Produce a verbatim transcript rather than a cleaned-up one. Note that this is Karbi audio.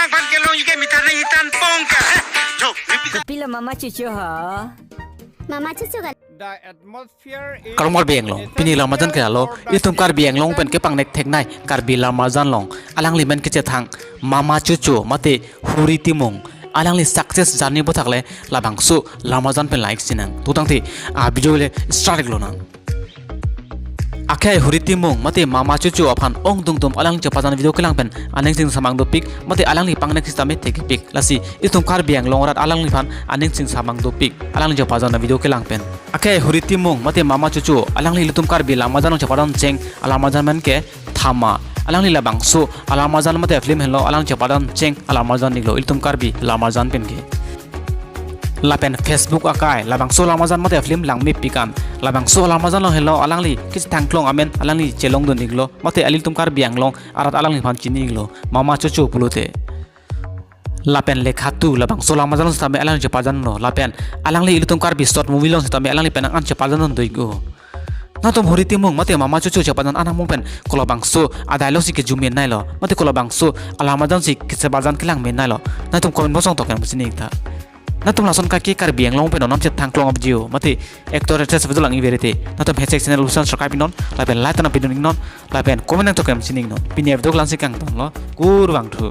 Pan kelong ike mithan na hitan pong ka. Jok, repeat. Kopilo Mama Chuchu ho? Mama Chuchu kan. The atmosphere is Karong Karbi Anglong, pini Lamajan ke alo, itum Karbi Anglong pen kepangnek theknei Karbi Lamajan along alangli men kechethang Mama Chuchu mate Huri Timung, alangli success journey aputhak le labangso Lamajan pen like sinang. To tangte a video le start lonang. Akhei Huri Timung mate Mama Chuchu aphan ongdung atum alang chepajan video kelang pen aning chingsamang dopik mate alangli pangnek sitame thekpik. Lasi itum Karbi Anglong arat alangliphan aning chingsamang dopik alang chepajan video kelang pen. Akhei Huri Timung mate Mama Chuchu alangli ilitum Karbi Lamajan along chepajan cheng a-Lamajan men ke Thama. Alangli labangso a-Lamajan mate film henlo alang chepajan cheng a-Lamajan iklo ilitum Karbi Lamajan pen ke. Lapen Facebook akai labangso Lamajan mate film langmepik an. Labangso Lamajan along henlo alangli kechethang kelong amen alangli chelongdun iklo mate ilitum Karbi Anglong arat alangliphan chini iklo Mama Chuchu pulote. Lapen Lekhatu labangso Lamajan along sitame alang chepajanlo lapen alangli ilitum Karbi short movie along sitame alangli penang an chepajan dun do ik o. Nangtum Huri Timung mate Mama Chuchu chepajan anamung pen kolabangso a-dialogue si kejum meneilo mate kolabangso a-Lamajan si kechepajan kelang meneilo. Nangtum comment box along token chini ik tha. Nangtum lason kake Karbi Anglong pen onam chethang kelong video mate actor actress video lang-i verite nangtum hashtag channel usan subscribe iknon lapen like nangpidun iknon lapen comment nangtoken chini iknon. Pini a video ke la-ansi kangtonlo, kurvangthu.